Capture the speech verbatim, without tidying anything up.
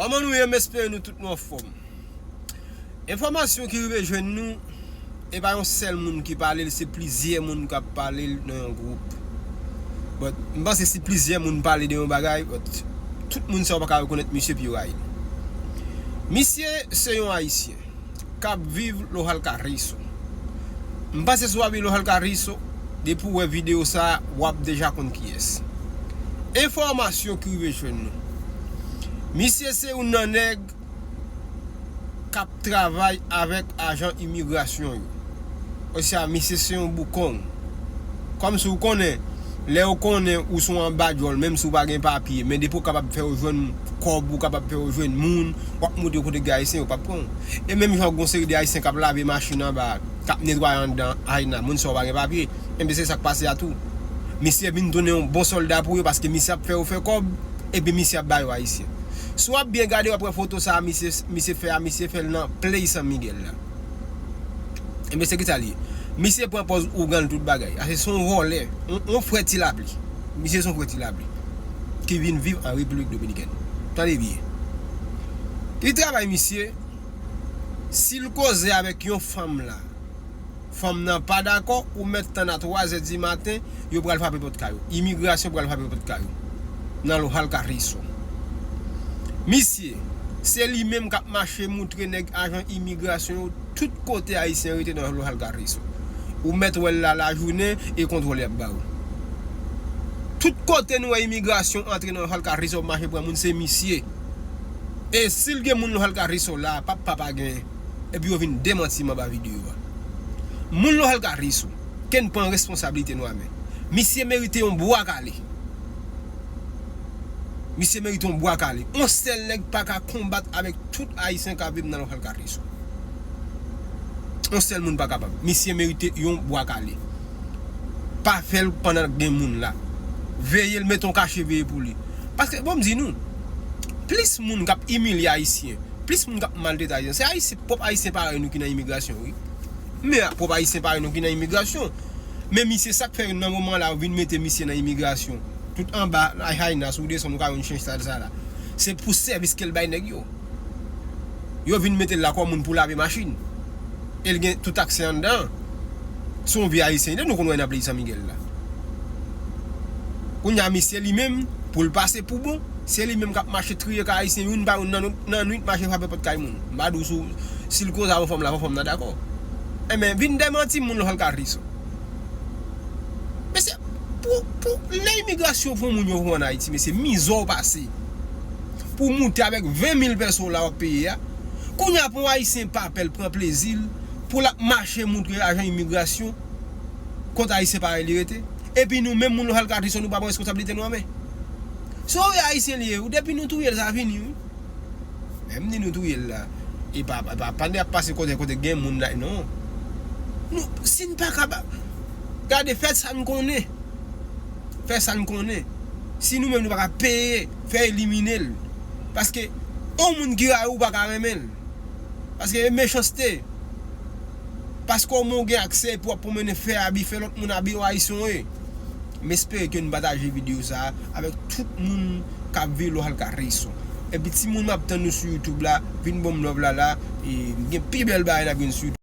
Kòman nou ye? M espere nou tout nou anfòm. Enfòmasyon ki rive jwenn nou, e pa yon sèl moun ki pale l, se plizyè moun k ap pale l nan yon gwoup. But, m panse si plizyè moun pale de yon bagay, but, tout moun sa yo pa ka rekonèt misye pi yo rayi l. Misye se yon Ayisyen k ap viv Loral Carrizo. M panse si w ap viv Loral Carrizo, depi w wè videyo sa a, w ap deja konn kiyès. Enfòmasyon ki rive jwenn nou. Misye se youn nan nèg k ap travay avèk ajan imigrasyon yo. Osya, misye se yon boukong. Kòmsi w konnen, lè yo konnen ou se yon anba djòl, menm si w pa gen papye, men depi w kapab fè yo jwenn kòb, ou kapab fè yo jwenn moun, w ap montre yo kote gen Ayisyen, yo p ap pran w. E menm jan gon seri de Ayisyen k ap lave machin anba, k ap netwaye anndan Ayna, moun sa yo pa gen papye. Enben, se sa k pase a tou. Misye vin tounen yon bon sòlda pou yo, paske misye ap fè yo fè kòb, epi misye ap ba yo Ayisyen. Si w ap byen gade, w ap wè foto sa a misye, misye fè a, misye fè l nan Play San Miguel la. Enben, se kisa l ye? Misye pran pòz ougan l, tout bagay. Ase se yon vòlè, yon, yon frè Ti Lapli. Misye se yon frè Ti Lapli ki vin viv an Repiblik Dominikèn. Tande byen. Li travay misye, si l koze avèk yon fanm la, fanm nan pa dakò, ou mèt tann a twa zè di maten, yo pral frape pòt kay ou. Imigrasyon pral frape pòt kay ou. Nan Loral Carrizo. Misye, se li menm k ap mache moutre nèg ajan imigrasyon yo tout kote Ayisyen rete nan Loral Carrizo. Ou mèt wè l la lajounen e kontwòl y ap ba ou. Tout kote nou wè imigrasyon antre nan Loral Carrizo ap mache pran moun, se misye. E si l gen moun Loral Carrizo la, p ap pa pa gen. Epi yo vin demanti m anba videyo a. Moun Loral Carrizo, ke n pran responsablite nou a men. Misye merite yon bwa kale. Misye merite yon bwa kale. Yon sèl nèg pa ka konbat avèk tout Ayisyen k ap viv nan Loral Carrizo. Yon sèl moun pa kapab. Misye merite yon bwa kale. Pa fè l pandan gen moun la. Veye l, mete yon kache veye pou li. Paske, bon, m di nou, plis moun k ap imilye Ayisyen, plis moun k ap maltrete Ayisyen, se Ayisyen, pwòp Ayisyen parèy nou ki nan imigrasyon, wi. Men pwòp Ayisyen parèy nou ki nan imigrasyon. Men misye, sa k fè nan moman la, yo vin mete misye nan imigrasyon. Tout anba, ay, Hayna, si w desann, ou ka jwenn chench sa, sa la. Se pou sèvis ke l bay nèg yo. Yo vin mete l la kòm moun pou lave machin. E l gen tout aksè anndan. Se yon vye Ayisyen, nou konn wè nan peyi San Miguel la. Kounye a, misye li menm, pou l pase pou bon, se li menm k ap mache triye kay Ayisyen youn pa youn nan, nan nwit, mache frape pòt kay moun. M pa di w si, si l koze avè fanm la, fò fanm nan dakò. Enben, vin demanti moun Loral Carrizo. Mesye, pou, pou, lè imigrasyon pran moun yo pran ann Ayiti, mesye, mizè w pase. Pou w moute avèk ven mil pèso la w ap peye a. Kounye a, pou yon Ayisyen pa pè l pran plezi l, pou l ap mache moutre ajan imigrasyon, kot Ayisyen parèy li rete. Epi nou menm, moun Loral Carrizo, nou pa pran responsablite nou an men. Si w wè Ayisyen li ye, ou depi nou touye l, sa fini, wi. Men m di nou touye l la. E pa, pa, pa, pa de ap pase kote, kote gen moun la, non. Nou, si n pa kapab, gade, fè sa n konnen. Fè sa n konnen. Si nou menm nou pa ka peye, fè elimine l. Paske, yon moun ki rayi w pa ka renmen l. Paske, e mechanste. Paske w menm w gen aksè pou w ap pwomennen fè abi, fè lòt moun abi, yon Ayisyen w ye. M espere ke n pataje videyo sa a avèk tout moun k ap viv Loral Carrizo. Epi timoun, m ap tann nou sou YouTube la, vin ban m love la la, e gen pi bèl bagay n ap jwenn sou YouTube.